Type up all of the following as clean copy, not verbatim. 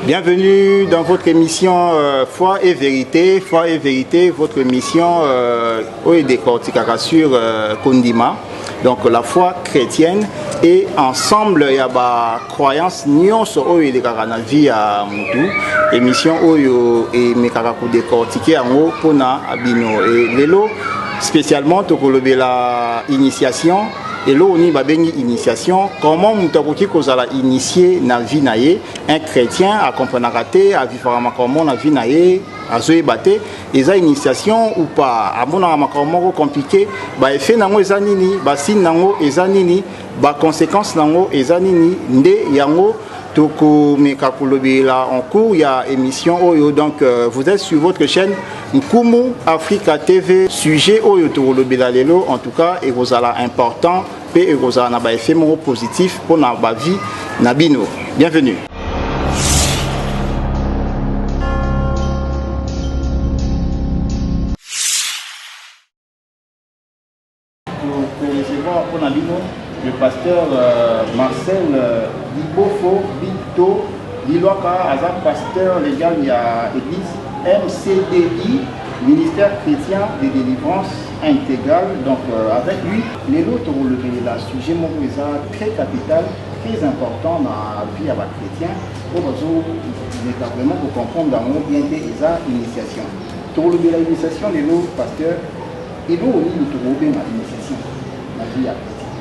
Bienvenue dans votre émission Foi et Vérité. Foi et Vérité, votre émission oyo décortiquaka sur Kondima. Donc la foi chrétienne et ensemble ya ba croyance nyonso oyo elekaka na vie ya mutu. Émission oyo emekaka kodécortiquer yango mpona bino. Et lelo spécialement tokolobela initiation. Eloko nini babengi initiation? Comment moto akoki kozala initié na vie na ye? Un chrétien akomprenaka te, avivaka makambo na vie na ye, azoyeba te eza initiation ou pas, amonaka makambo moko compliqué. Baeffet nango eza nini? Basigne nango eza nini? Baconséquence nango eza nini? Nde yango tokomeka kolobela en cours ya émission oyo. Donc vous êtes sur votre chaîne Nkumu Africa TV. Sujet oyo tokolobela lelo, en tout cas ekozala important mpe ekozala na baeffet moko positif mpona bavie na bino. Bienvenue. Pour recevoir mpona bino le pasteur Marcel Libofo Bito Lilwaka, aza pasteur légal ya église MCDI, ministère chrétien de délivrance intégrale. Donc avec lui lelo tokolobela sujet moko eza très capital, très important na vie ya bachrétien oyo bazomeka vraiment kocomprendre yango bien te, eza initiation. Tokolobela initiation lelo. Pasteur, eloko nini tokobenga initiation na vie ya chrétien?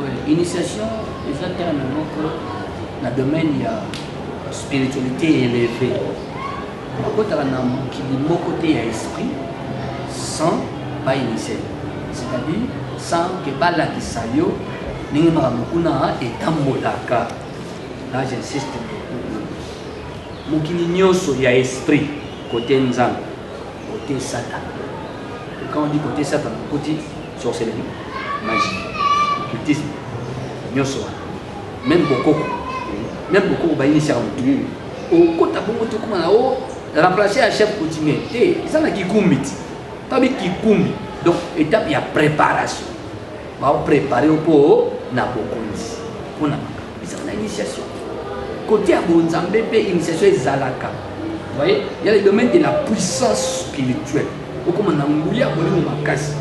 Ouais, initiation eza terme moko na domaine ya spiritualité élevée. Bakotaka na mokili moko te ya esprit sans bainitie, c'est-à-dire sans ke balakisa yo ndenge makambo kuna etambolaka. Là, j'insiste beaucoup: mokili nyonso ya esprit, côté Nzambe, côté Satan. Et quand on dit côté Satan, côté sorcellerie, magie, occultisme, nyonso wana, même bokoko, même bokoko bainitiaka motu. Okota bongo tokóma na o remplacer ya chef coutumier te, eza na kikumbi ti tabi kikumbi. Donc étape ya préparation, baoprépare yo mpo na bokonzi, mpona makambo ezaka na initiation. Côté ya bonzambe mpe initiation ezalaka. Voyez, il y a le domaine de la puissance spirituelle, okóma na nguya molimo makasi.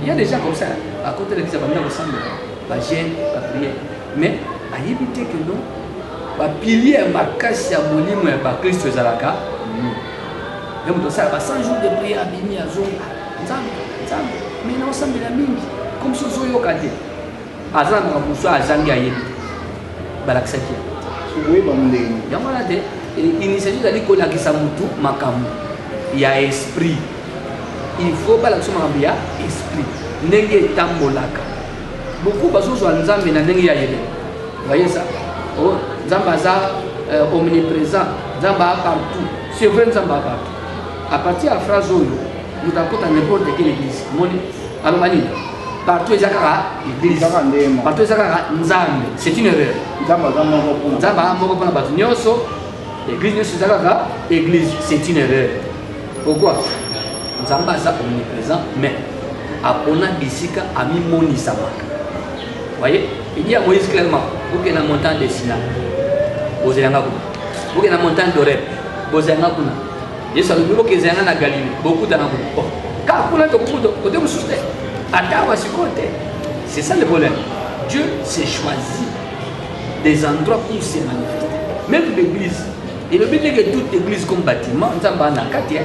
Il y a des gens comme ça, akotelekisa banda kosambela, bajeûne, baprière, mais ayebi te ke non, bapilier ya makasi ya molimo ya bakristo ezalaka nini. Ye moto asala ba 100 jours de prière, abimi, azonga: Nzambe, Nzambe, mais naosambela mingi, comme si ozoyoka te. Aza na makambo mosusu azangi, ayebi te, balakisaki yango. Koyeba ndenge? Yango wana te. Initiation ezali kolakisa motu makambo ya esprit. Il faut balakisa makambo ya esprit, ndenge etambolaka. Beaucoup bazozwa Nzambe na ndenge ya yele. Voyez ça, oh, Nzambe aza omniprésent, Nzambe aza partout. C'est vrai, Nzambe aza partout. À partir ya phrase oyo, moto akota n'importe quelle église, moni aloba nini? Partout eza kaka église. Kaka ndenge. Partout eza kaka Nzambe. C'est une erreur. Nzambe aza moko mpona Nzambe aza moko mpona bato nyonso, église nyonso eza kaka église, c'est une erreur. Pourquoi? Nzambe aza omniprésent, mais apona bisika amimonisamaka. Voyez, il dit à Moïse clairement: okende na montagne de Sina, bozelanga kuna. Okende na montagne d'Horeb, bozelanga kuna. Yesu alobi: bokezela nga na Galilée, bokutana kuna. Oh, kaka kuna tokokuta, kote mosusu te, ata awa sikoyo te. C'est ça le problème. Dieu s'est choisi des endroits pour se manifester. Même l'église, elobi ndenge toute église comme bâtiment, Nzambe na kati.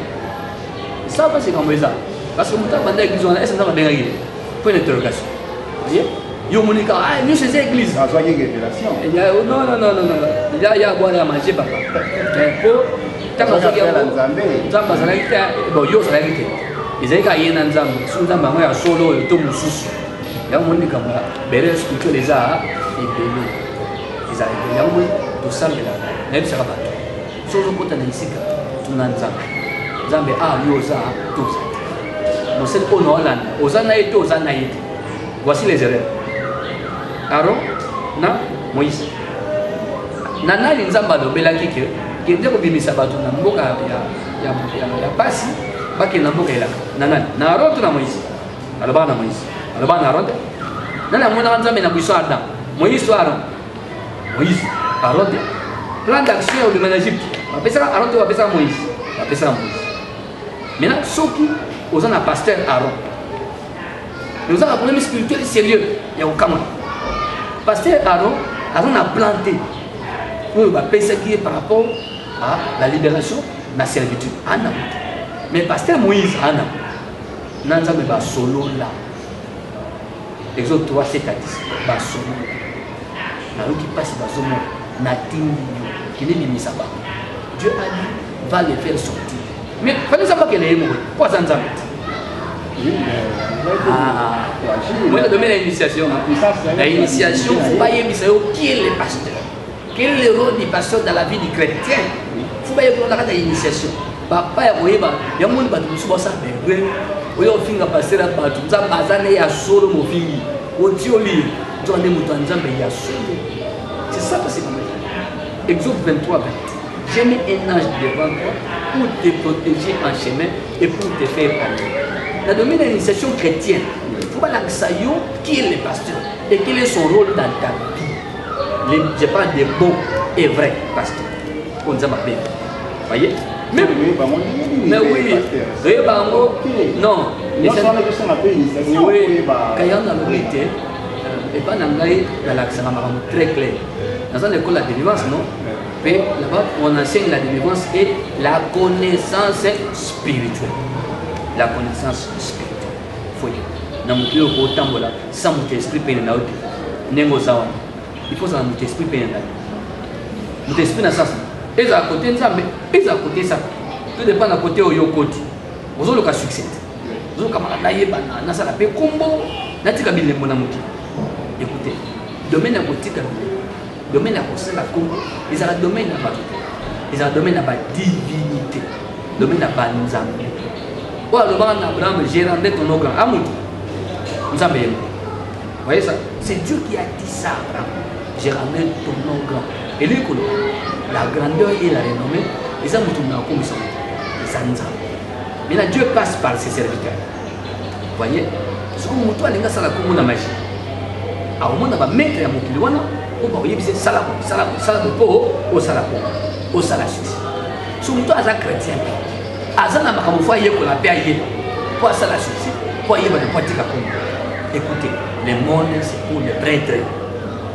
Ça va, c'est comme ça, parce que moto abanda église wana, ese Nzambe abengaki ye? Point d'interrogation. Voyez, yo omoni kaka: ah, nyonso eza église. Azwaki révélation. Non, non, non, non, non, ya ya bwana ya magie, papa. Po ntango azwaki yango, Nzambe azalaki te. Bon, yo ozalaki te, ezali kaka ye na Nzambe. So Nzambe yango ya solo oyo to mosusu? Yango moni likambo ya berere spirituel eza ebele, eza ebele. Yango moni tosambelaka, nayebisaka bato: so ozokota na esika, tuna Nzambe: Nzambe, a yo oza to oza te? Mosali oyo naolanda, oza na ye to oza na ye te? Voici les erreurs. Aaron na Moïse, na nani Nzambe alobelaki ke kende kobimisa bato na mboka ya pasi, bakende na mboka elaka? Na nani? Na Aaron to na Moïse? Alobaka na Moïse, alobaka na Aaron te. Nani amonaka Nzambe na buisson ardent? Moïse to Aaron? Moïse, Aaron te. Plan d'action ya kobima na Egypte bapesaka Aaron to bapesaka Moïse? Bapesaka Moïse. Maintenant soki oza na pasteur Aaron, mais oza na problème spirituel sérieux ya kokamwa, pasteur Aaron aza na plan te oyo bapesaki ye par rapport à la libération na servitude ana moto. Mais pasteur Moïse ana na Nzambe basolola. Exode 3 7 à 10, basolola: nayoki mpasi, bazomona, natindi yo, kende bimisa bango. Dieu a dit: va les faire sortir. Mais fallait Nzambe akende ye moko po aza Nzambe te. Moi, na domaine ya initiation, la initiation, faut bayebisa yo qui est le pasteur, quel est le rôle du pasteur dans la vie du chrétien. Faut bayeba na kati ya initiation. Papa ya koyeba yango moni bato mosusu basala baerreur oyo ofinga pasteur ya bato. Nzambe aza ne ya solo, mofingi otioli nzoka nde moto ya Nzambe ya solo. C'est ça, parce que Exode 23 20: j'ai mis un ange devant toi pour te protéger en chemin et pour te faire aller. Na domaine ya initiation chrétienne, faut balakisa yo qui est le pasteur et quel est son rôle dans ta vie. Je parle de bons et vrais pasteurs oyo Nzambe abengi, voyez même. Mais oui, toyeba yango non. Oui, kaya nalobi te, epa na ngai nalakisaka makambo très clair. Naza na école ya délivrance, non? Mpe là-bas on enseigne la délivrance et la connaissance spirituelle. La connaissance spirituelle, foye na mokili oyo kotambola sans moto esprit pene na yo te. Ndenge oza wana, il faut ozala moto esprit pene na yo. Moto esprit na sens ezala kote Nzambe, ezala kote Satan, tout dépend na kote oyo okoti. Ozoluka succès te, ozoluka maka nayebana, nasala mpe kombo, natika bilembo na mokili. Écoutez, domaine ya kotika bilembo, domaine ya kosala kombo, ezala domaine ya bato te, ezala domaine ya badivinité, domaine ya banzambe. Oyo alobaka na Abraham: je rendrai ton nom grand. Amutu Nzambe ye moko. Voyez ça, c'est Dieu qui a dit ça à Abraham: je rendrai ton nom grand. Elingi koloba la grandeur et la renommée eza motu na akomisa motu, eza Nzambe. Maintenant Dieu passe par ses serviteurs, voyez. Soki motu alingi asala kombo na magie, akomona bamaître ya mokili wana oyo bakoyebisa: sala boye, sala boye, sala boye mpo osala kombo, osala succès. So motu aza chrétien mpe aza na makambo faut ayekola mpe ayeba mpo asala succès, mpo ayebana, mpo atika kombo. Écoutez, le monde, c'est pour les prêtres,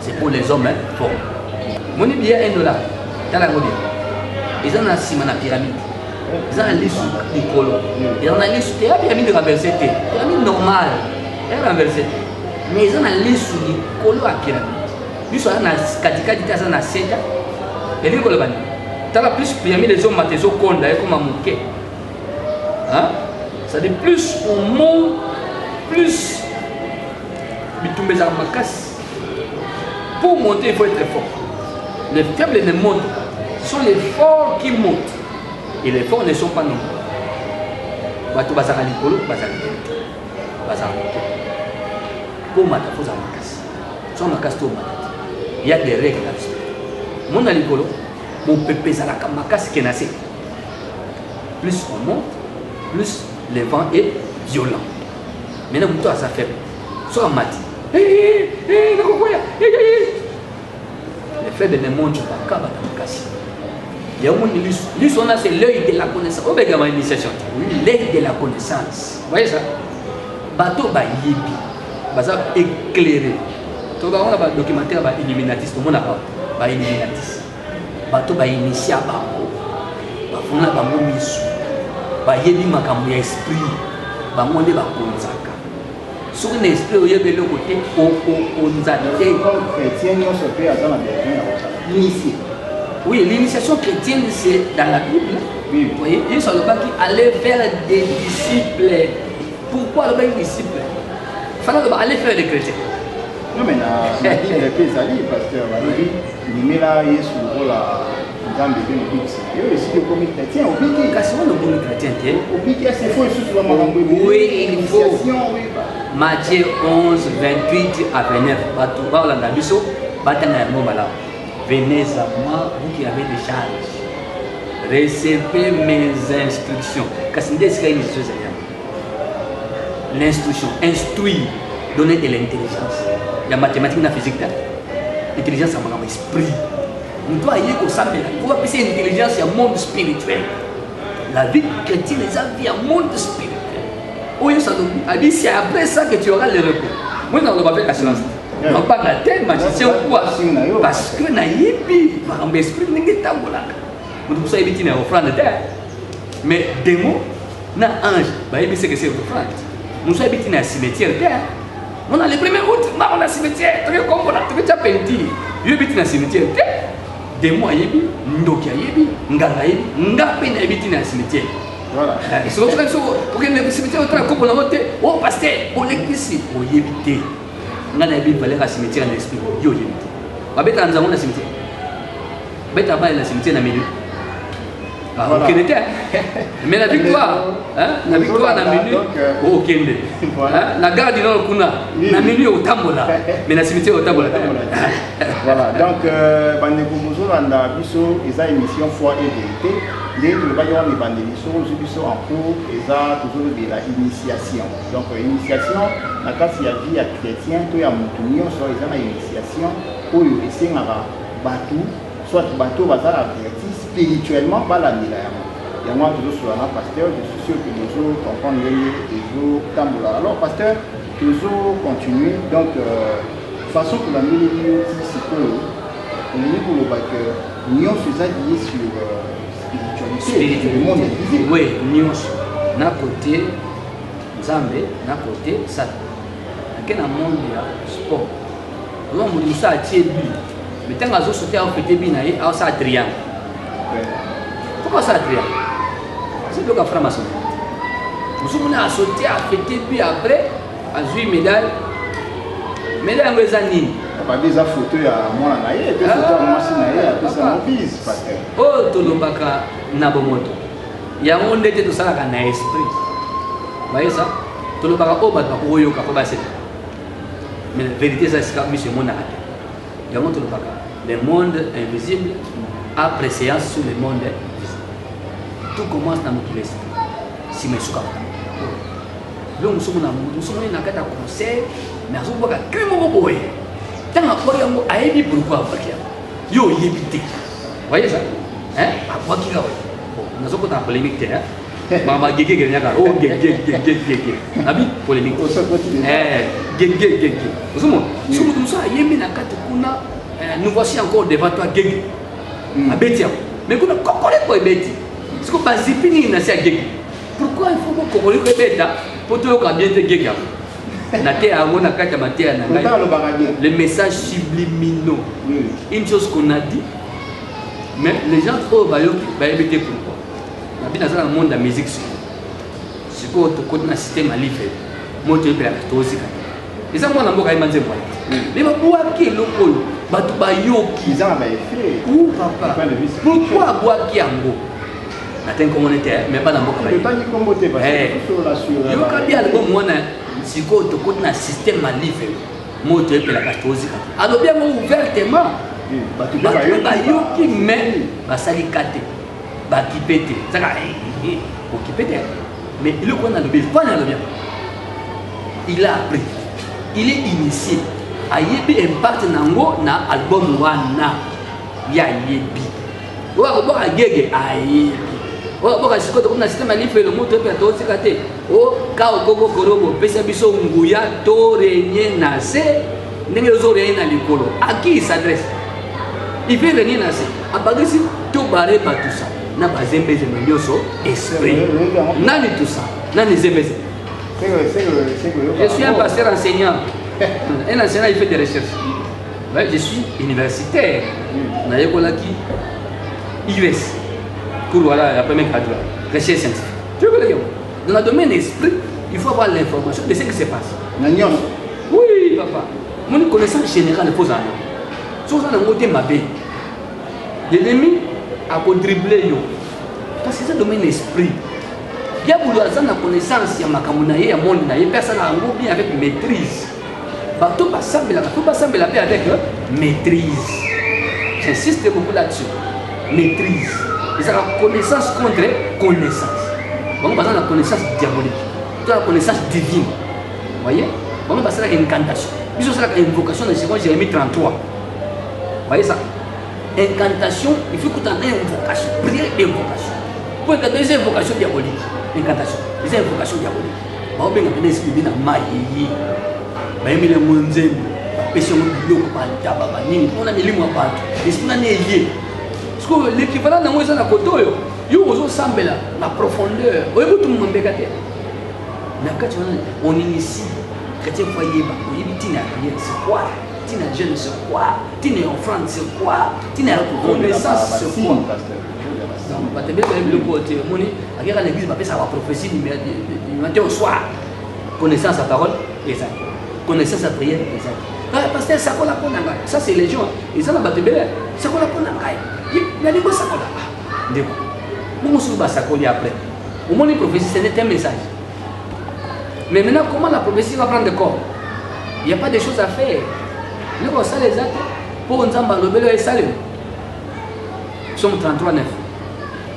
c'est pour les hommes, hein, forts. Moni billet 1 dollar, tala yango bien, eza na nsima na pyramide, eza na lisu likolo, eza na lisu te ya pyramide renversé te, pyramide normale ya renversé te, mais eza na lisu likolo ya pyramide. Lisu aza na katikati te, aza na seta. Elingi koloba nini? Tala, plus pyramide ezomata, ezokonda, ekoma moke. C'est-à-dire plus on monte, plus bitumba ezalaka makasi. Pour monter, il faut être fort. Les faibles ne montent pas, ce sont les forts qui montent, et les forts ne sont pas nombreux. Bato bazalaka likolo bazalaka te, bazalaka moke. Mpo omata, faut ozala makasi. So makasi te, omata te. Il y a des règles à respecter. Mona likolo, mopepe ezalaka makasi ke na se. Plus on monte, plus le vent est violent. Maintenant moto aza faible, so amati, nakokwea. Les faibles ne montent pas, ka bato makasi. Yango moni lisu, lisu wana, c'est l'œil de la connaissance. Obengama initiation, l'œil de la connaissance, voyez ça. Bato bayebi, baza éclairé. To bango na badocumentaire bailluminatis, tomonaka bailluminatis, bato bainitia bango, bafungula bango misu, bayebi makambo ya esprit. Bango nde bakonzaka. Soki na esprit oyebi eloko te, okokonza te. Chrétien nyonso mpe aza na besoin ya kosala initié. Oui, l'initiation chrétienne, c'est dans la Bible. Oui. Vous voyez, Yesu alobaki: aller faire des disciples. Pourquoi alobaki disciples? Fallait aloba aller faire des chrétiens. Non, mais na Bible mpe ezali, pasteur, balobi ndimela Yesu lokola Nzambe mpe mobikisi yo. Esiki okomi chrétien, obiki. Kasi wana okomi chrétien te. Obiki ase, faut lisusu bamakambo. Oui, il faut. Initiation, oyeba. Matthieu 11, 28 à 29. Bato baolanda biso, batanga yango malamu. Venez à moi, vous qui avez des charges, recevez mes instructions. Kasi nde esika initiation ezali yango. L'instruction, instruire, donner de l'intelligence ya mathématique na physique te, intelligence ya makambo esprit. Moto aye kosambela, il faut bapesa intelligence ya monde spirituel. La vie chrétienne eza vie ya monde spirituel. Oyo nyonso alobi, abi c'est après ça que tu auras le repos. Moi naloba mpe assurance te. Nabanga te magicien ou quoi. Parce que nayebi makambo esprit ndenge etambolaka. Moto mosusu ayebi ntina ya offrande te. Mais démon na ange bayebi ce que c'est offrande. Mosusu ayebi ntina ya cimetière te. Mona le premier août mama na cimetière toke kombola toke tia peinture. Yo yebi ntina ya cimetière te. Démon ayebi, ndoki ayebi, nganga ayebi, nga mpe nayebi ntina ya cimetière. Voilà. Soki soki soki okende cimetière otala kombo nango te, o pasteur olekisi oyebi te. Nga nayebi valeur ya cimetière na esprit, yo oyebi te. Babetaka nzango na cimetière. Beta balle na cimetière na minuit. Ah, Voilà. okende te. Mais la victoire, hein, la victoire na minuit, okende. Voilà. Hein, na gare du Nord kuna, na minuit otambola, mais na cimetière otambola te. Voilà, donc bandeko bozolanda biso, eza émission Foi et Vérité. Ndenge tolobaki wana ebandeli, soki ozwi biso en cours, eza tozolobela initiation. Donc initiation na kati ya vie ya chrétien to ya motu nyonso, eza na initiation oyo esengaka bato, soit bato baza averti spirituellement, balandela yango. Yango wana tozosola na pasteur. Je suis sûr que bozo comprendre ndenge ezotambola. Alors pasteur, tozo continuer. Donc façon tolandeleli yo ti sikoyo, olingi koloba ke nyonso eza lié sur spiritualité, le monde invisible? Oui, nyonso na côté Nzambe, na côté Satan. Ake na monde ya sport, oza moto mosusu atie but, mais ntango azosote, aofete but na ye, aosala triangle. Pourquoi asala triangle? C'est biloko ya franc-maçon. Mosusu mona asote, afete but, après azwi médaille. Médaille yango eza nini? Babi eza photo ya mwana na ye, pe photo ya mwasi na ye, apesa yango bise, pasteur. Oyo tolobaka na bomoto, yango nde te tosalaka na esprit. Bayesa tolobaka oyo bato bakoyoka mpo baseka, mais la vérité eza esika miso emonaka te. Yango tolobaka le monde invisible a préséance sur le monde visible. Tout commence na mokili esprit, nsima esukaka. Biloko mosusu mona, mosusu moni na kati ya concert, mais azobwaka cri moko boye. Ntango abwaki yango, ayebi pourquoi abwaki yango, yo oyebi te. Voyez ça, hein? Abwaki kaka. Bon, nazokota na polémique te, hein? Makambo ya gegege nyaka o gege gege gege, nabi polémique. Eh, gege gege, ozomona soki moto mosusu ayembi na kati kuna, nous voici encore devant toi, gege abeti yango, mais kuna kokoleko ebeti. Siko bazipi nini na se ya gege? Pourquoi il faut kokoleko ebeta po toyoka bien te gege yango? Nateya yango na kati ya mateya na ngai, les messages subliminaux, une chose qu'on a dit, mais les gens oyo bayoki bayebi te pourquoi. Nabi naza na monde ya musique. Sikoyo sikoyo tokoti na système ya livre moto oyebelaka, tozika te. Eza mwana mboka ayemba nzembo wana, mais babwaki eloko oyo bato bayoki. Eza na baeffet. Ou papa, pourquoi abwaki yango? Natangi komona te, mais bana mboka. Totangi kombo te. Yoka bi album wana. Sikoyo tokoti na système ya livre moto oyebelaka, tozika te. Alobi yango ouvertement, bato bayoki, mais basali ka te, bakipe te, ezaka okipe te. Mais eloko wana alobi, fani alobi yango, il a appris, il est initié, ayebi impact nango na album wana. Ye ayebi oyo akobwaka gege, ayebi oyo akobwaka. Sikoyo tokomi na système ya lifelo, moto epe toosika te. O ka okoko korobo pesa biso nguya to régner na se ndenge ozo régner na likolo. À qui il s'adresse? Il veut régner na se, abakisi to bare batusa na bazembezembe nyonso. Esprit nani tusa nani zembezembe? Je suis un pasteur enseignant. Un enseignant, il fait des recherches. Ouais, je suis universitaire. Nayekolaki US, cours voilà, la première graduat, recherche scientifique. Tu veux dire, dans le domaine esprit, il faut avoir l'information de ce qui se passe. Na nyonso. Oui papa, mon connaissance générale kozala so oza nango te, mabe, l'ennemi akodrible yo, parce que eza domaine esprit. Diabolo aza na connaissance ya makambo na ye, ya monde na ye, mpe asala yango bien avec maîtrise. Bato basambelaka, fo basambela mpe avec maîtrise. J'insiste beaucoup là-dessus, maîtrise ezalaka connaissance contre connaissance. Bango baza na connaissance diabolique, to na connaissance divine. Voyez, bango basalaka incantation, biso osalaka invocation na second Jérémie 33. Voyez ça? Incantation, il faut kutana na invocation, prière d'invocation. Po incantation eza invocation diabolique. Incantation eza invocation diabolique. Baobenga mpena esprit na mai eye. Bayembeli yango nzembo, bapesi yango biloko, bantaba, banini, mpona milimo ya bato. Esprit nani eye. Sikoyo l'équivalent nango eza na kote oyo yo ozosambela na profondeur, oyebi otumba mbeka te. Na kati wana on initie chrétien, faut ayeba, oyebi ntina ya prière c'est quoi, ntina ya jeûne c'est quoi, ntina ya offrande c'est quoi, ntina ya reconnaissance c'est quoi. Donc bato ebele bayebi biloko oyo te. Omoni akeka na église, bapesaka baprophétie du matin au soir. Connaissance ya parole eza te, connaissance ya prière eza te. Pasteur, sakola mpo na ngai. Ça, c'est légion, eza na bato ebele. Sakola mpo na ngai, nalingi osakola. Ndeko, bongo soki basakoli, après omoni prophétie, ce n'est un message. Mais maintenant, comment la prophétie va prendre corps? Il n'y a pas de choses à faire. Ndeko, osala eza te mpo Nzambe alobeli oyo esalema. Psaume 33, 9: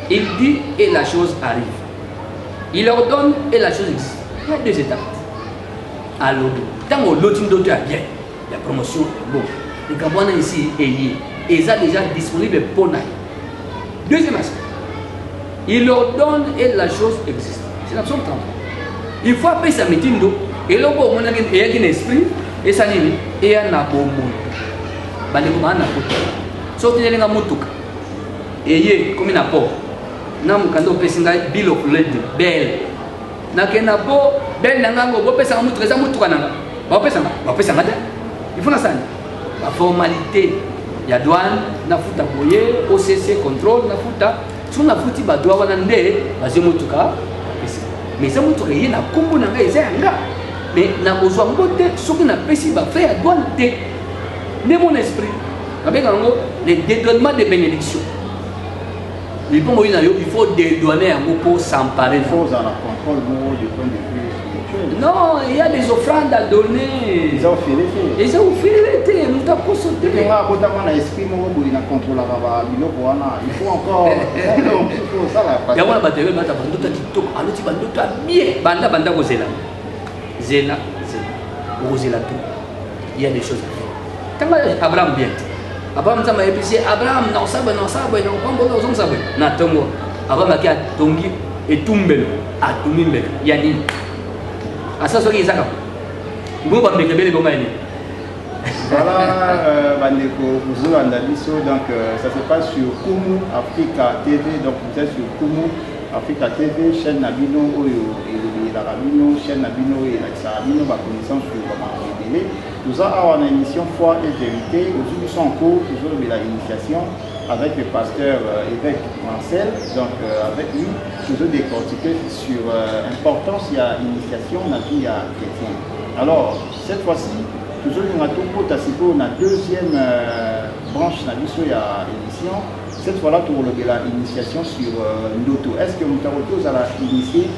il dit et la chose arrive, il ordonne et la chose existe. Il y a deux étapes. Alobi, ntango oloti ndoto ya bien, ya promotion, bon, likambo wana esi eye, eza déjà disponible mpo na ye. Deuxième aspect, il ordonne et la chose existe. C'est la psaume 33. Il faut apesa mitindo, eloko omonaki eyaki na esprit, esa nini, eya na bomoi. Bandeko baa na poto, soki otindelinga motuka, eye komi na port na mokanda, opesi ngai bill of lading, bele nakende na po bele na ngango, bopesanga motuka, eza motuka na nga, bapesanga, bapesanga te. Il faut nasani baformalité ya douane, nafuta boye OCC contrôle, nafuta. Soki nafuti badroit wana, nde bazwi motuka, bapesi. Mais eza motuka eye na nkombo na ngai, eza ya nga, mais nakozwa ngo te soki napesi bafrais ya douane te. Nde mon esprit babenga yango le dédouanement de bénédiction. Lipongo oyo na yo, il faut dédouaner yango mpo s'emparer. Il faut ozala contrôle moko du point de vue spirituel. Non, il y a des offrandes à donner. Eza ofele te. Eza ofele te, moto akoso te. Ndenge akotama na esprit moko boye, na contrôlaka babiloko wana, il faut encore mosusu osala. Yango wana bato ebele bata bandoto ya kitoko, aloti bandoto ya bien, banda banda kozela, zela, zela, okozela tout. Il y a des choses à faire. Tanga Abraham bien. Abraham, Nzambe ayebisi ye: Abraham, nakosala boye, nakosala boye, nakopambola, ozongisa boye. Na ntongo, Abraham aki, atongi etumbelo, atumi mbeka ya nini? Asa soki ezaka bongo, bambeka ebele bongo ya nini? Voilà, bandeko bozolanda biso, donc ça se passe sur Kumu Africa TV. Donc vous êtes sur Kumu Africa TV, chaîne na bino oyo elobelaka bino, chaîne na bino oyo elakisaka bino baconnaissance sur bamakambo ebele. Toza awa na émission Foi et Vérité. Ozwi biso en cours, tozolobela initiation avec le pasteur évêque Marcel. Donc avec lui, tozodécortiquer sur importance ya initiation na vie ya chrétien. Alors cette fois-ci, tozolinga tokota sikoyo na deuxième branche na biso ya émission. Cette fois-là, tokolobela initiation sur ndoto. Est ce que moto akoki ozala initié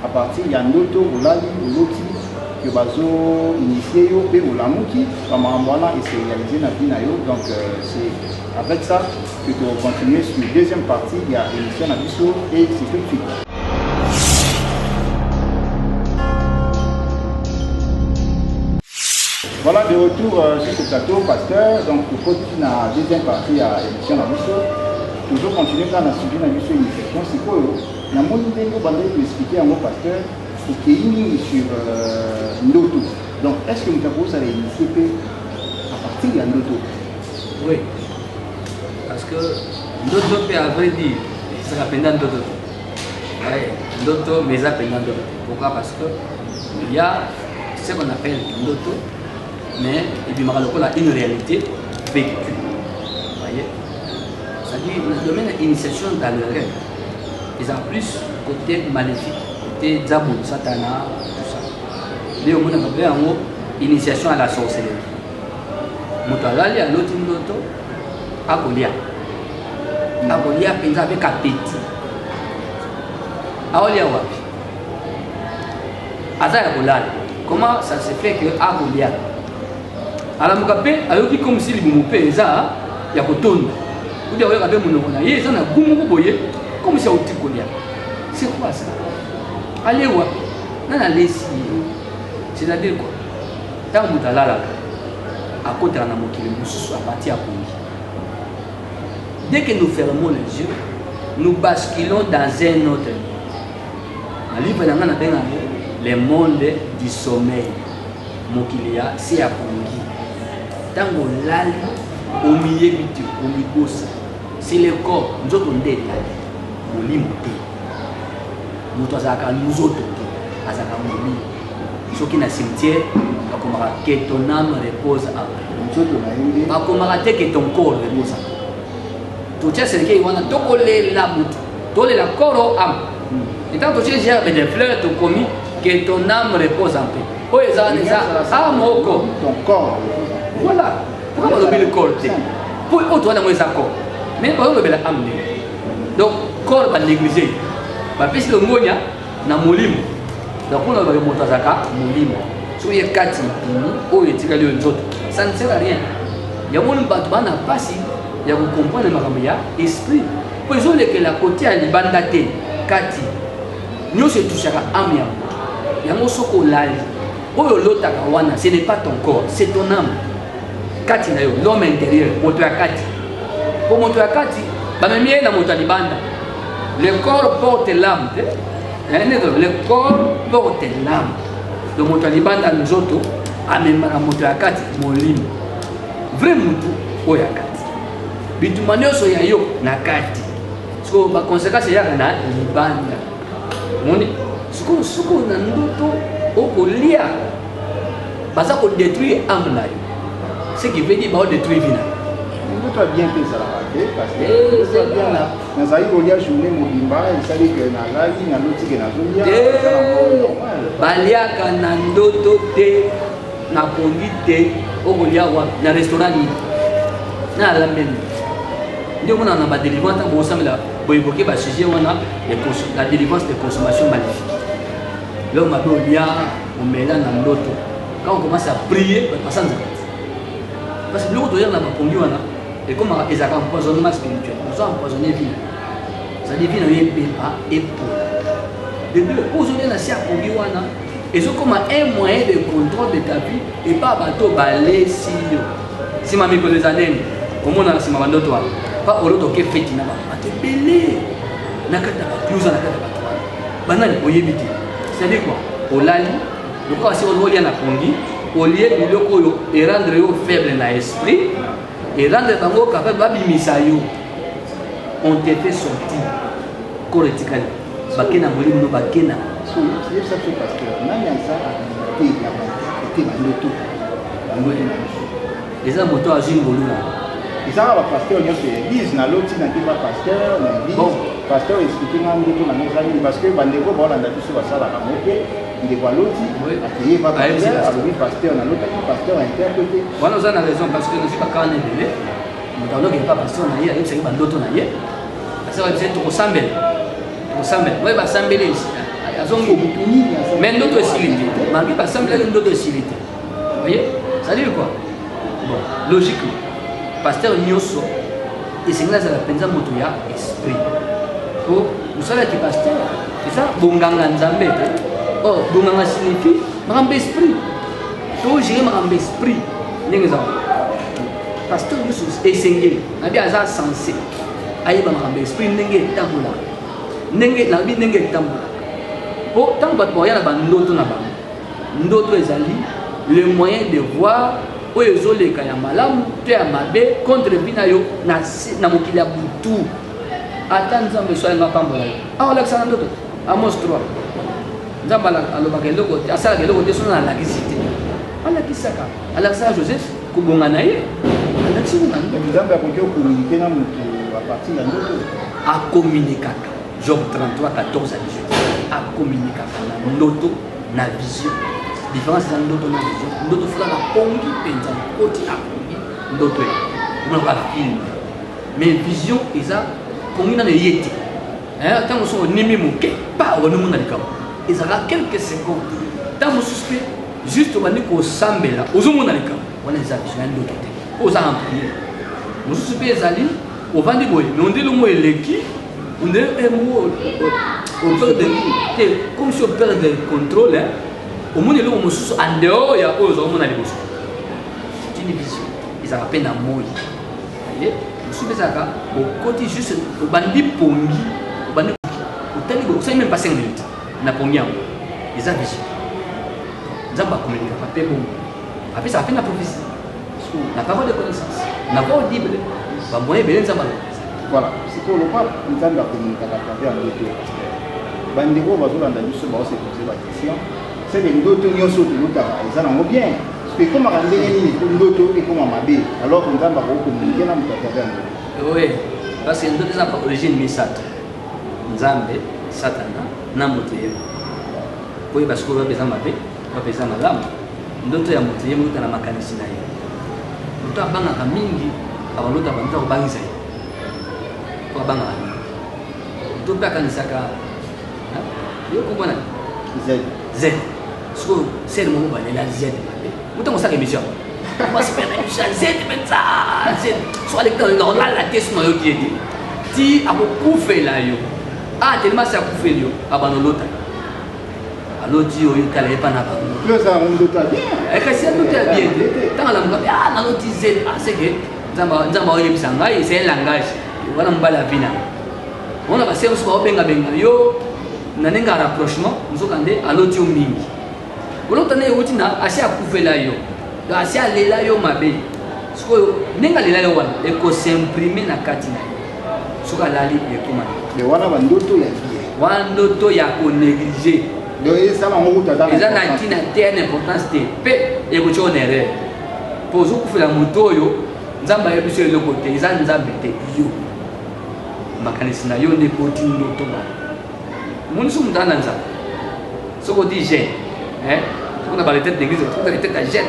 à partir ya ndoto? Olali, oloti ke bazo initie yo, mpe olamuki, bamakambo wana ese réalisé na vie na yo. Donc c'est avec ça que tokocontinue sur deuxième partie ya émission na biso, et c'est tout de suite. Voilà, de retour sur ce plateau, pasteur. Donc, pour la deuxième partie ya émission na biso, toujours continuer quand na sujet na biso initiation. Sikoyo, namoni ndenge obandaki koexpliquer yango, pasteur, okei mingi sur ndoto. Donc, est ce que moto akozala initié mpe à partir ya ndoto? Oui, parce que ndoto mpe, à vrai dire, ezaka mpenza ndoto te. Ouais, ndoto, mais eza mpenza ndoto te. Pourquoi? Parce que il y a ce qu'on appelle ndoto, mais ebimaka lokola une réalité vécue, voyez. C'est-à-dire, le domaine de initiation dans le rêve eza plus côté maléfique, côté diable, satana, tout ça. Nde omonaka mpe yango initiation à la sorcellerie. Moto alali, aloti ndoto akolia, akolia mpenza avec appétit. Aolia wapi? Aza ya kolala. Comment ça se fait que akolia? Alamuka mpe ayoki comme si libumu mpe eza ya kotonda, udi akoyoka mpe monoko na ye eza na goût moko boye, comme si auti kolia. C'est quoi ça? Ale wapi? Nani alesi ye? C'est-à-dire quoi? Ntango moto alalaka, akotaka na mokili mosusu à partir ya pongi. Dès que nous fermons les yeux, nous basculons dans un autre monde. Na livre na ngai nabenga yango le monde du sommeil, mokili ya se ya pongi. Ntango olali omiyebi te, omibosa. C'est le corps, nzoto nde elali, molimo te. Moto azalaka nzoto te, azalaka molimo. Soki na cimetière bakomaka que ton âme repose en paix. Nzoto na ye nde Bakomaka te que ton corps repose en paix. Totia cercueil wana tokolela moto, tolela corps âme. Et tant totie gerbe de fleurs tokomi que ton âme repose en paix. Oyo eza wana eza âme au corps. Ton corps repose en paix. Voilà. Pourquoi balobi le corps te? Po oyo towana yango eza corps. Mais bazolobela âme ndenge. Donc corps ba négligé. Bapesi longonya na molimo. Donc mpona lobaka moto azalaka molimo. Soki ye kati ebimi oyo etikali oyo nzoto, ça ne sert à rien. Yango bato bana mpasi ya kocomprendre makambo ya esprit. Po ezolekela kote ya libanda te, kati nyonso etushaka âme ya moto. Yango soki olali oyo olotaka wana, ce n'est pas ton corps, c'est ton âme. Kati na yo, l'homme intérieur, moto ya kati. Po moto ya kati bamemi ye na moto ya libanda. Le corps porte l'âme te. Le corps porte l'âme. Donc moto ya libanda nzoto amemaka moto ya kati molimo. Vrai mutu oyo ya kati. Bitumba nyonso ya yo na kati. Sikoyo ba conséquences eyaka na libanda. Moni sikoyo sikoyo na ndoto okolia baza ko détruire âme na yo. Ce qui veut dire bao détruire vie na yo. Ndoto ya bien mpe ezalaka te parce que ndoto ya bien nazali kolia journée mobimba esali ke nalali naloti ke nazolia eza na moko normal. Baliaka na ndoto te, na pongi te, okolia wapi? Na restaurant nini? Na alambe nini? Nde omona na ba délivrance ntango bosambela boevoke ba sujet wana la délivrance de consommation maléfique. Lelo mabe olia omela na ndoto, quand on commence à prier bato basanzaka te. Parce que biloko toyaka na bapongi wana ekomaka ezalaka empoisonnement spirituel, ozo empoisonner vie na yo, c'est-à-dire vie na yo ebeba epola. De deux, oyo ozolia na se ya pongi wana ezokoma un moyen de contrôle de ta vie epa bato balesi yo. Nsima mikolo eza nini omona na nsima bandoto wana pa oloto oke feti na bato bato ebele na kati ya bato oza na kati ya bato wana banani oyebi te. C'est-à-dire quoi? Olali lokola se olia na pongi, olie biloko oyo erendre yo faible na esprit, erendre bango capable babimisa yo. On te fait sortir, corps etikali bake na molimo no bake na yebisa biso pasteur, nani aza habilité ya kointerprete bandoto bandoto na biso? Eza moto azwi ngolu na ezaka bapasteur nyonso ya église. Naloti nake ba pasteur na église, pasteur explique nga ndoto na nga eza nini, parce que bandeko baolanda biso basalaka ngo mpe ndeko aloti akeye ba pasteur, alobi pasteur nalotaki, pasteur interprète. Wana oza na raison, parce que nazwi bakana ebele, moto aloki epa pasteur na ye, ayebisaki bandoto na ye, pasteur ayebisaki tokosambela, tokosambela. Oyo basambeli azongi, mais ndoto esili te, malgré basambelaki ndoto esili te. Voyez, ça veut dire quoi? Bon, logiquement pasteur nyonso esengeli azala mpenza moto ya esprit, po mosala ya pasteur eza bonganga nzambe te. Or bonganga signifie makambo esprit, togere makambo esprit ndenge eza. Pasteur nyonso esengeli nabi aza censé ayeba makambo esprit ndenge etambolaka, ndenge nabi ndenge etambolaka, po ntango bato bakoya na bandoto na bango, ndoto ezali le moyen de voir oyo ezoleka ya malamu to ya mabe contre vie na yo na mokili ya butu. Ata nzambe so alinga apambola yo, awa alakisa na ndoto. Amos 3, nzambe alobaka eloko te, asalaka eloko te soki alakisi te. Alakisaka, alakisaka Joseph kobonga na ye, alakisi na ndoto. Nzambe akoki okomunike na moto à partir ya ndoto? Akomunikaka. Job 33 14 à 18, akomunikaka na ndoto, na vision. Différence eza ndoto na vision. Ndoto fula na pongi mpenza, na koti na pongi, ndoto ya omonaka film. Mais vision eza pongi nano eye te. Ntango mosusu onimi moke pa obandi omona likambo, ezalaka quelques secondes. Ntango mosusu mpe juste obandi kosambela ozomona likambo wana, eza vision ya ndoto te, po oza en prière. Mosusu mpe ezali ovandi boye, mais ondeli mo eleki, on dirait un mot au perd de te, comme si operde de contrôle, hein. Omoni eloko mosusu en dehors ya oyo ozomona liboso, c'est une vision. Ezalaka mpe na moi. Mosusu mpe ezalaka okoti juste obandi pongi, obandi otali boye, osali même pas 5 minutes na pongi yango, eza vision. Nzambe akominikaka mpe bongo, apesaka mpe na prophétie, na parole de connaissance, na voix audible, bamoyen ebele Nzambe alobaka. Voilà, sikoyo lokola Nzambe akominikaka à travers ndoto ya pasteur, bandeko oyo bazolanda biso baose pose baquestion: seke ndoto nyonso oyo tolotaka eza nango bien? Parce que ekomaka ndenge nini po ndoto ekoma mabe alors que Nzambe akokomunike na moto à travers ndoto? Oui, parce que ndoto eza ba origine misato: Nzambe, Satana na moto ye moko. Koyeba sikoyo wapi eza mabe, wapi eza malamu. Ndoto ya moto ye moko na makanisi na ye. Moto abangaka mingi akolota bandoto akobangisa ye po abangaka mingi. Moto mpe akanisaka yo komona Z. Z. Sikoyo sere moko balela Z mabe, moto yango osala émission, basepela émission ya Z mpenza. Z so aleki na olala te, so nayoki ye te ti akokufela yo. Ah, telema asi akufeli yo, abanda olota, aloti oyo tala ye mpa na bango. Yo eza yango ndoto ya bien. Kasi ya ndoto ya bien te. Ntango alamuka mpe, ah, naloti Z, ah, seke Nzambe aoyebisa ngai, c'est un langage wana. Mobali avi na wana, basere mosusu baobengabenga yo na ndenge ya rapprochement, nzoka nde aloti yo mingi. Kolota nde euti na asi akufela yo, donc asi alela yo mabe. Sikoyo ndenge alela yo wana ekosimprime na kati na ye, soki alali ekoma. Mais wana bandoto ya bien. Wana ndoto ya konéglige. Donc esala yango kutu ata eza na ntina te, na importance te, mpe ekotia na erreur mpo ozokufela moto oyo Nzambe ayebi biso eloko te. Eza Nzambe te, yo makanisi na yo nde ekoti ndoto wana. Omoni, so moto aza na Nzambe, soki oti jeune, soki na baretraite d'église, soki na retraite ya jeune,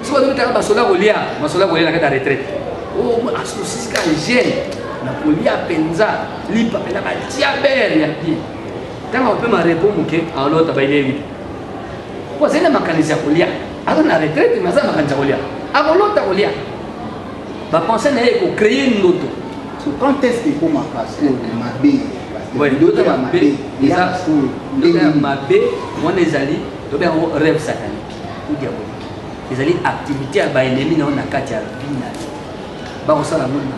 soki ozobetaka masolo ya kolia, masolo ya kolia na kati ya retraite, osisika jeune na kolia mpenza lipa mpenza batia bere ya bien, ntango apema repos moke, alota bayebi lipa po azali na makanisi ya kolia. Aza na retraite mais aza na makanisi ya kolia, akolota kolia, bapense na ye ekocreye ndoto. So quand est-ce que ekomaka sikoyo mabe? Ndoto ya mabe eza ndoto ya mabe wana, ezali tobe yango rêve satanique ou diabolique. Ezali activité ya baennemi na yo na kati ya vie na yo. Bakosala yango na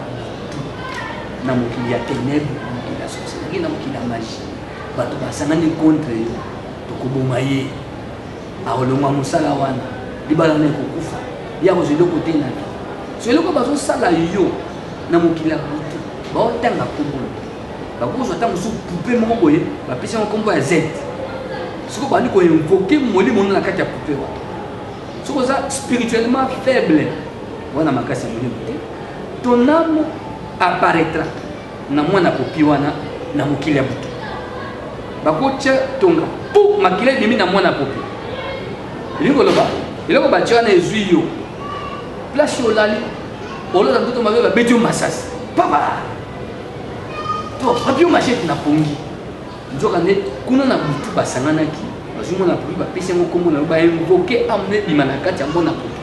na mokili ya ténèbre, na mokili ya sorcellerie, na mokili ya magie. Bato basangani contre yo: tokoboma ye, akolongwa mosala wana, libala wana ekokufa, ye akozwa eloko te na vie. So eloko bazosala yo na mokili ya butu, baotanga kombo, bakozwa ata mosusu poupée moko boye, bapesi yango kombo ya Z. Soki obandi koinvoke molimo na kati ya poupée wana, soki oza spirituellement faible wana, makasi ya molimo te, ton âme apparaîtra na mwana popi wana na mokili ya butu. Bakotia tonga po makila ebimi na mwana popi, elingi koloba eloko batia wana ezwi yo place yo olali, olota ndoto mabe, babeti yo masasi papa to bapi yo machete na pongi. Nzoka nde kuna na butu basanganaki, bazwi mwana popi, bapesi yango kombo na yo, bainvoke âme ebima na kati ya mwana popi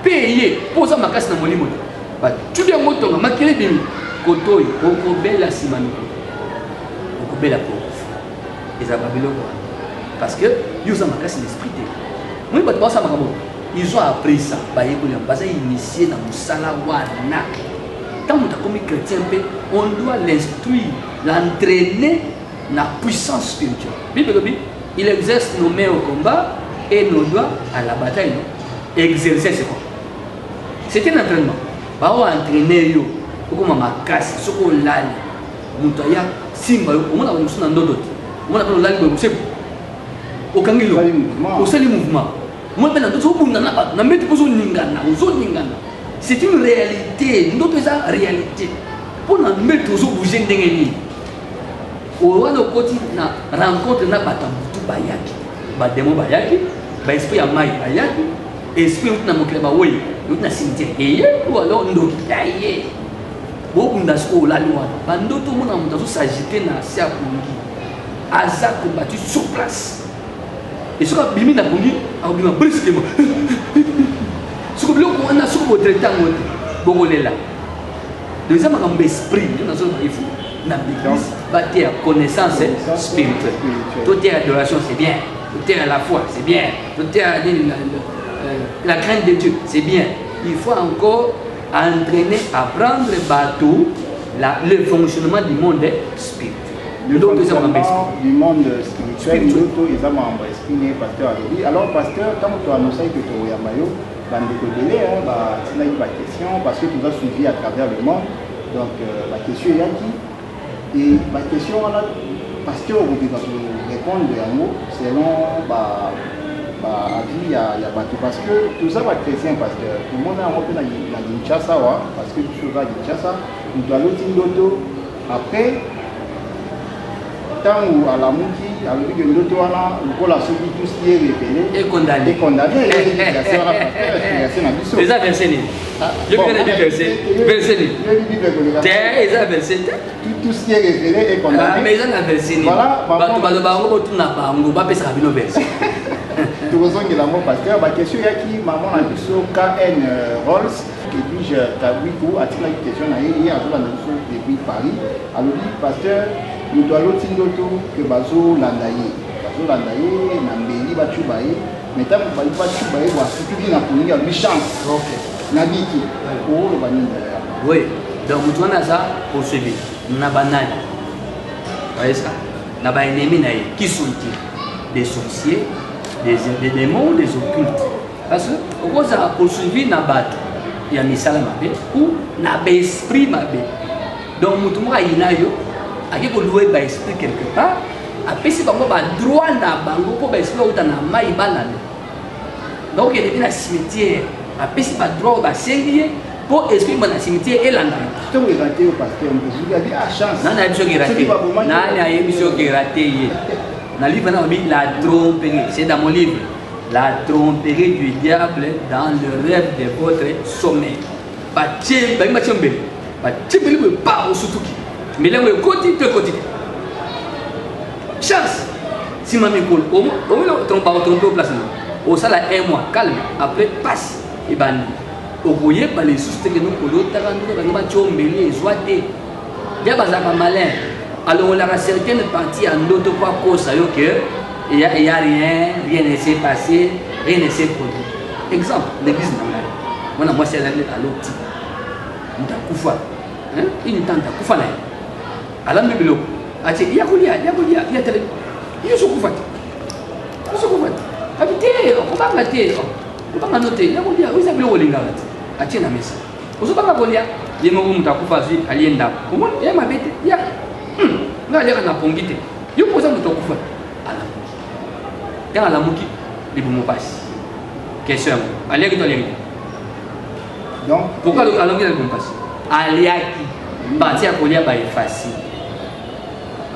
mpe ye mpo oza makasi na molimo te, batubi yango tonga, makila ebimi koto oyo, okobela nsima mikolo, okobela po okufa. Eza babiloko wana parce que yo oza makasi na esprit te. Moi bato basala makambo, ils ont appris ça, bayekoli yango, baza initié na mosala wana. Ntango moto akomi chrétien mpe, on doit l'instruire, l'entraîner na puissance spirituelle. Bible elobi: il exerce nos mains au combat et nos doigts à la bataille. Non, exercer, c'est quoi? C'est un entraînement. Bao entraîner yo okoma makasi. Soki olali, moto aya simba yo, omona mosusu na ndoto te, omona mpe olali boye, moseku okangi lo, osali mouvement, omona mpe na ndoto obunda na bato na mbeti mpo ozoningana, ozoningana. C'est une réalité. Ndoto eza réalité mpo na mbeto ozobouge ndenge nini wana, okoti na rencontre na bato ya butu, bayaki bademo, bayaki baesprit ya mai, bayaki esprit euti na mokili ya bawei, euti na cimetière eye, ou alors ndoki aye, bobunda. Sikoyo olali wana, bandoto omona moto azosagite na se ya pongi, aza combattu sur place, et soki abimi na pongi, akobima brusquement. Soki biloko wana, soki botraite yango te, bokolela. Donc eza makambo esprit nde nazoloba. Il faut na l'église bateya connaissance spirituelle. Toteya adoration, c'est bien. Toteya la foi, c'est bien. Toteya nini, la crainte de Dieu, c'est bien. Il faut encore Entraîner, apprendre bato le fonctionnement du monde spirituel. Le Ndoto eza makambo ya fonctionnement esprit. du monde spirituel. Spirituel. Ndoto eza makambo ya esprit ne pasteur alobi. Alors pasteur, ntango toannonsaki ke tokoyamba yo, bandeko ebele, hein, batindaki baquestion parce que toza suivi à travers le monde. Donc baquestion eyaki et baquestion wana, pasteur okobika korépondre yango selon ba baavis ya bato, parce que toza bachrétien. Pasteur, tomona yango mpe na Kinshasa awa, parce que biso toza Kinshasa. Moto aloti ndoto, après ntango alamuki, alobi ke ndoto wana lokola soki tout ce qui est révélé est condamné. Est condamné. Verset wana, pasteur, explication na biso. Eza verset nini? Ah, Yo bon, mpe nayebi verset nini? Yoyebi Bible koleka. Te, eza verset te. Tout ce qui est révélé est Ah, condamné. mais eza na verset nini? Voilà, Bato baloba yango, botuna bango, bapesaka bino verset. Tokozongela yango, pasteur. Baquestion eyaki, mama na biso KN Rolls Edwige Kabwiku atikaki question na ye. Ye azolanda biso depuis Paris. Alobi: pasteur, moto aloti ndoto ke bazolanda ye, bazolanda ye na mbeli, bacuba ye, mais ntango bayi bacuba ye bo, asutuki na pongi. Alobi chance, nabiki. Oloba nini derrière? Oui, donc moto wana aza poursuivi na banani? Bayesa na baennemi na ye. Qui sont-ils? Des sorciers, des démons, des occultes? Parce que okozala poursuivi na bato ya misala mabe ou na baesprit mabe. Donc moto moko ayina yo, ake kolouer baesprit quelque part, apesi bango badroit na bango mpo baesprit bauta na mai balanda. Bakokende mpe na cimetière, apesi badroit oyo basengi ye mpo esprit ba na cimetière elanda yo. Ntongo eraté yo, pasteur, moto soki abi: ah, chance. Nani ayebi soki Soki raté? babomaki- Nani ayebi soki raté ye? Na livre na babi la tromperie, c'est dans mon livre, La tromperie du diable dans le rêve de votre sommeil. Batie bayi, batie mbeli, batie mbeli boye pa, osutuki, mbeli yango ekoti to ekoti te, chance. Nsima mikolo omoni bakotrompe place na osala un mois calme, après passe ebandi, okoyeba lisusu te kende kolotaka ndoto bango batie mbeli ezwa te. Dia bazalaka malin, alongolaka certaines parties ya ndoto mpo akosa yo ke y a rien, rien ne s'est passé, rien ne s'est produit. Exemple, l'église na ngai, mwana mwasi azali aloti moto akufa, une tante akufa na ye, alambi biloko, atie: ya kolia, ya kolia, ya telemi, yo sokufa te, yo sokufa te. Abi te, kobanga te, kobanga no te, ya kolia, oyo eza biloko olingaka te. Atie na mesa, ozobanga kolia. Ye moko moto akufa azwi, alie ndako, omoni ye mabe te. Ya nga aliaka na pongi te, yo mpo oza moto akufa. Alamuki, ntango alamuki, libumu pasi. Question yango: aliaki to aliaki te? Donc Pourquoi alamuki na libumu pasi? Aliaki partie ya kolia, baeffacer,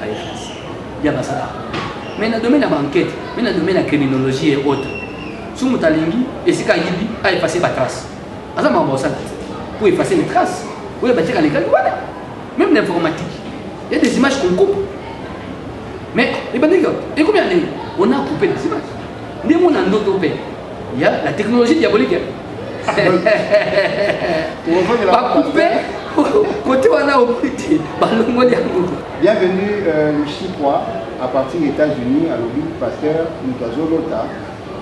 baeffacer ya basalaka. Mais na domaine ya baenquête, mais na domaine ya criminologie et autres, so moto alingi esika ayibi, aeffacer batrace, aza makambo osala te pour effacer les traces oyo batiaka lekaki wana. Même l'informatique, il y a des images qu'on coupe, mais ebandeki ekomi ya ndenge on a coupé les images. Nde mona ndoto mpe il y a la technologie diabolique. Bacoupe côté wana, omoni te, balongoli yango. Bienvenue Luchipwa à partir des États-Unis. Alobi: pasteur, moto azolota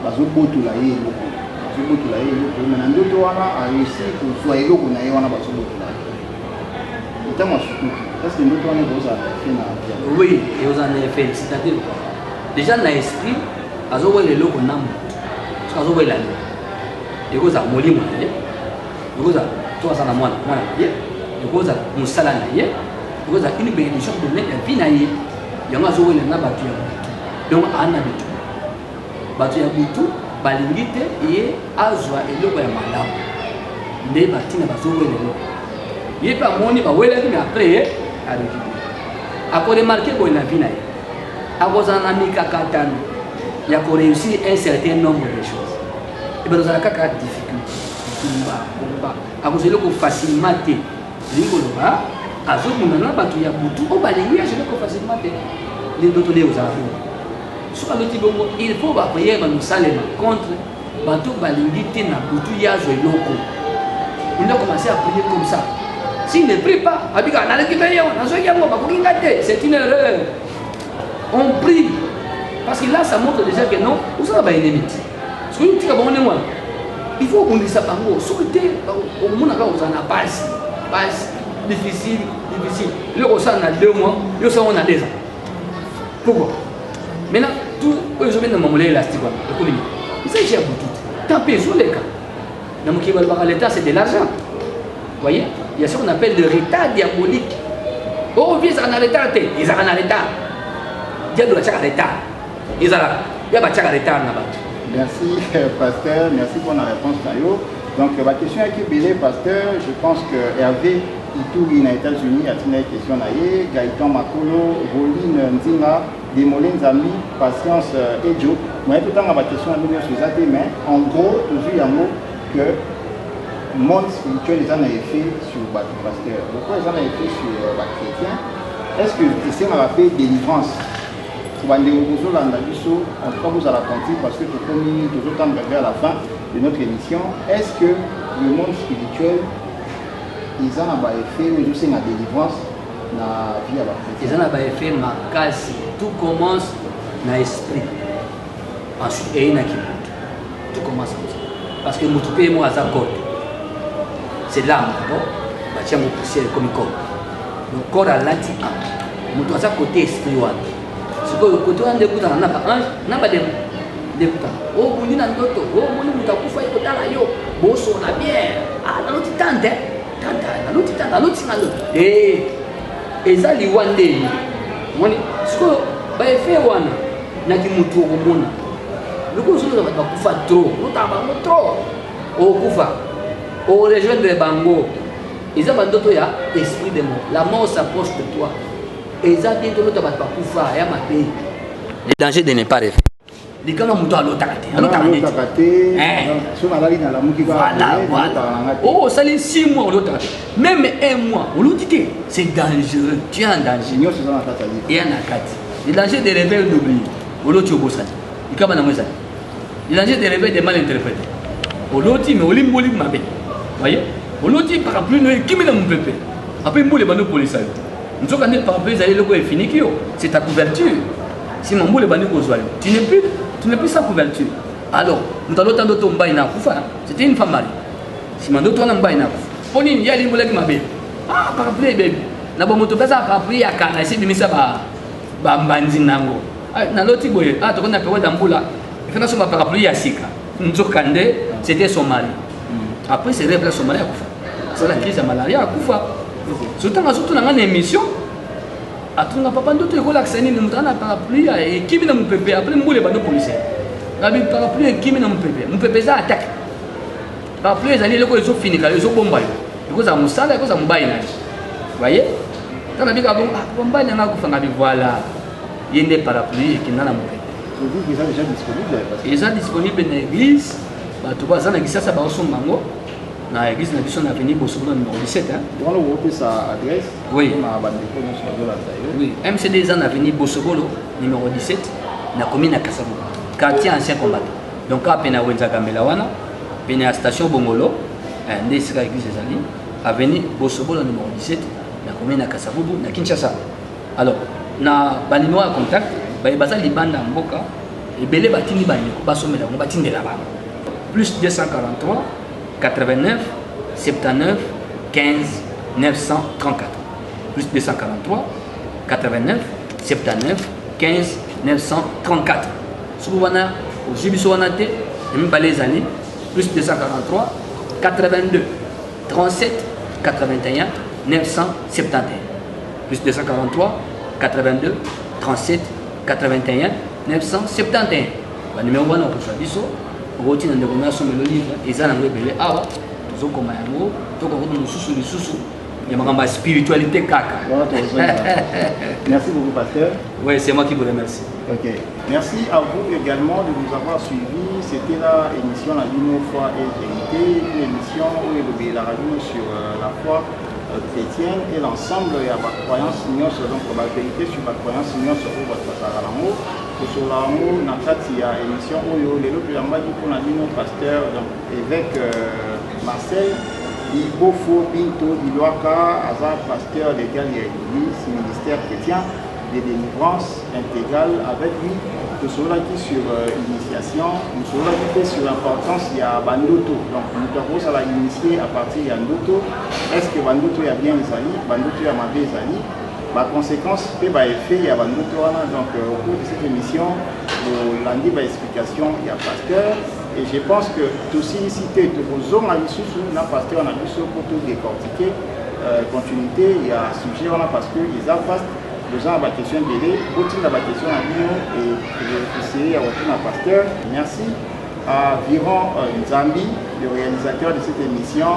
bazobotola ye eloko, bazobotola ye eloko, mais na ndoto wana aréussir kozwa eloko na ye wana bazobotola ye. Ntango asutuki, est ce que ndoto wana ekozala na effet na Oui, ekozala na effet. C'est-à-dire quoi? Déjà na esprit azowela eloko na moto, soki azowela ye, ekozala molimo na ye, ekozala to aza na mwana, mwana na ye, ekozala mosala na ye, ekozala une bénédiction donné ya vie na ye. Yango azowela na bato ya butu. Donc ana bitu, bato ya butu balingi te ye azwa eloko ya malamu, nde batina bazowela eloko. Ye mpe amoni bawelaki, mais après ye arécupéré. Akoremarquer boye na vie na ye, akozala na mikakatano ya koréussir un certain nombre de choses. Ebanda ozala kaka difficulté, bitumba, komba, akozwa eloko facilement te. Elingi koloba azobunda na bato ya butu oyo balingi azwa eloko facilement te. Nde ndoto nde ozala bongo. Soki aloti bongo, il faut baprière banosalema contre bato balingi te na butu ye azwa eloko. On doit commencer à prier comme ça. S'il ne prie pas, abika naleki mpe yo, nazwaki yango, bakoki nga te, c'est une erreur. On prie parce que là, ça montre déjà que non, osala baennemi te. Soki otika bango ndenge wana. Il faut obundisa bango, soki te omonaka kozala na pasi pasi, difficile difficile. Eloko osala na 2 mois, yo osala ngo na 2 ans. Pourquoi? Maintenant, tout oyo ezobenda mamole élastique wana ekomi nini? Eza jeu ya butu te. Temps mpe ezoleka na mokili. Balobaka l'état, c'est de l'argent. Voyez, il y a ce qu'on appelle le retard diabolique. Oyo vie ezalaka na retard te, ezalaka na retard. Diable atiaka retard, ezalaka ya batiaka retard na bato. Merci, pasteur. Merci pour la réponse, na yo. Donc, la question est ebele, pasteur. Je pense que Hervé Ituri na États-Unis a une question na ye, Gaëtan Makolo, Roline Nzinga, Demolé Nzambi, Patience Ejo. Moi, tout le temps, la question est mais en gros, toujours yango que monde spirituel est un effet sur le pasteur. Pourquoi ils ont un effet sur les chrétiens? Est-ce que c'est un fait délivrance? Bandeko bozolanda biso, en tout cas bozala attentif parce que tokomi tozotendre vers la fin de notre émission. Est-ce que le monde spirituel eza na baeffet oyo ezosenga délivrance na vie ya bachrétien? Eza na baeffet makasi. Tout commence na esprit, ensuite eye na kibutu. Tout commence comme ça parce que motu mpe ye moko aza corps te, c'est l'âme d'abord. Batia yango poussière, ekomi corps. Donc corps alati âme, moto aza côté esprit wana. Sikoyo côté wana nde ekutana na baange na badémon, nde ekutana. Obundi na ndoto, omoni moto akufa, ye kotala yo, bosona bien. Ah, naloti tante, tante, naloti tante, aloti nga ndoto. Eza liwa ndeni moni. Sikoyo baeffet wana naki motu okomona lokola ozolota bato bakufa trop, olotaka bango trop, okokufa, orejoindre bango. Eza bandoto ya esprit de mort. La mort s'approche de toi. Eza bien tolota bato bakufa ya mabe. Le danger de ne pas rêver. Likama, moto alotaka te, alotaka neti alotaka te. So nalali, nalamuki. Voilà. Oh, osali 6 mois olotaka te, même un mois oloti te, c'est dangereux, tu es en danger. Nyonso eza na kati ya livre. Eya na kati. Le danger de rêver, d'oublier. Oloti, obosani, likama nango ezali. Le danger de rêver, de mal interpréter. Oloti mais olimboli mabe. Voyez, oloti parapluie no ekimi na mopepe, après mbula ebandi opolisa yo. Nzoka nde parapluie ezali eloko efiniki yo, c'est ta couverture. Nsima mbula ebandi kozwa yo, tu n'es plus sans couverture. Alors moto alota ndoto mbai na akufa, c'était une femme mariée. Nsima ndoto wana, mbai na akufa. Mpo nini? Ye alimbolaki mabe. Ah, parapluie ebebi na bomoto mpe aza parapluie ya kala, esi ebimisa bambanzi nango. Naloti boye, ah, tokoki na période ya mbula, efe nasomba parapluie ya sika. Nzoka nde c'était son mari. Après ce rêve là, son mari akufa, asala crise ya malaria, akufa. So ntango azotuna nga na émission, atunga: "Papa, ndoto ekolakisa nini? Moto ana parapluie ekimi na mopepe, après mbula ebandi opolise." Ngabi: "Parapluie ekimi na mopepe, mopepe eza attaque. Parapluie ezali eloko ezofinika yo, ezobomba yo, ekozala mosala, ekozala mobali na yo." Voye, ntango nabika bongo: "Ah, mobali nanga akufa." Ngabi: "Voilà, ye nde parapluie ekenda na mopepe." Livre eza déjà disponible parce que Eza disponible na église. Bato baza na Kisasa baosomba yango na église na biso na avenue Bosobolo numéro 17, hein. Wana okopesa adresse Oui. mpona bandeko nyonso bazolanda yo. Oui, MCD eza na avenue Bosobolo numéro 17, na commune ya Kasavubu, quartier Ancien Combattant. Donc kaka pene ya wenza Gambela wana, pene ya station Bongolo, nde esika église ezali, avenue Bosobolo numéro 17, na commune ya Kasavubu, na Kinshasa. Alors na banimero ya contact, baye baza libanda ya mboka, ebele batindi bandeko basomela yango, batindela bango: plus 243 89 79 15 934, plus 243 89 79 15 934. Soki wana ozwi biso wana te, ya mibale ezali plus 243 82 37 81 971, plus 243 82 37 81 971. Banimero wana okozwa biso, okotina ndeko na asomelo livre. Eza nango ebele awa, tozokoma yango, tokokoto mosusu lisusu ya makambo ya spiritualité kaka. Voilà, tozonga. Merci beaucoup, pasteur. Oui, c'est moi qui vous remercie. Ok. Merci à vous également de nous avoir suivis. C'était la émission La Bino Foi et Vérité, une émission où il la radio sur la foi chrétienne et l'ensemble ya ba croyance nyonso, donc ba vérité sur ba croyance nyonso oyo bato bazalaka nango. Kosola yango na kati ya émission oyo lelo toyambaki mpona bino pasteur, donc évêque Marcel Libofo Binto Bilwaka. Aza pasteur légal ya église Ministère chrétien de délivrance intégrale. Avec lui Tosololaki sur initiation, tosololaki mpe sur l'importance ya bandoto. Donc moto akozala initié à partir ya ndoto. Est ce que bandoto ya bien ezali, bandoto ya mabe ezali, baconséquence mpe baeffet ya bandoto wana? Donc au cours de cette émission, bolandi baexplication ya pasteur et je pense que tosilisi te. Tokozonga lisusu na pasteur na biso mpo todécortiquer continuité ya sujet wana, parce que eza vaste. Besoin ya baquestion ebele. Botinda baquestion na bino et essayer ya kotuna pasteur. Merci à Viron Nzambi, le réalisateur de cette émission.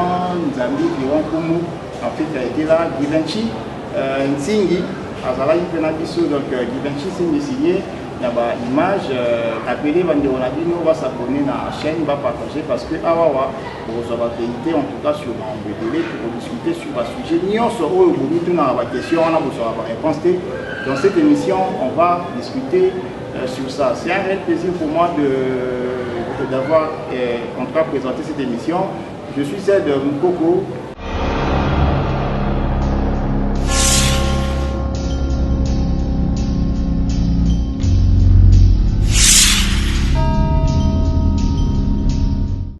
Nzambi Viron Kumu, en fait, a été là. Givenchy Nzingi azalaki mpe na biso. Donc Givenchy Nzingi signé na baimage. Appelez bandeko na bino bas'abonner na chaîne, bapartager, parce que awawa bokozwa bavérité en tout cas sur makambo ebele. Tokodiscute sur basujet nyonso oyo bomitunaka baquestion wana, bozwaka baréponse te. Dans cette émission, on va discuter sur ça. C'est un réel plaisir pour moi de d'avoir en tout cas présenté cette émission. Je suis celle de Mukoko.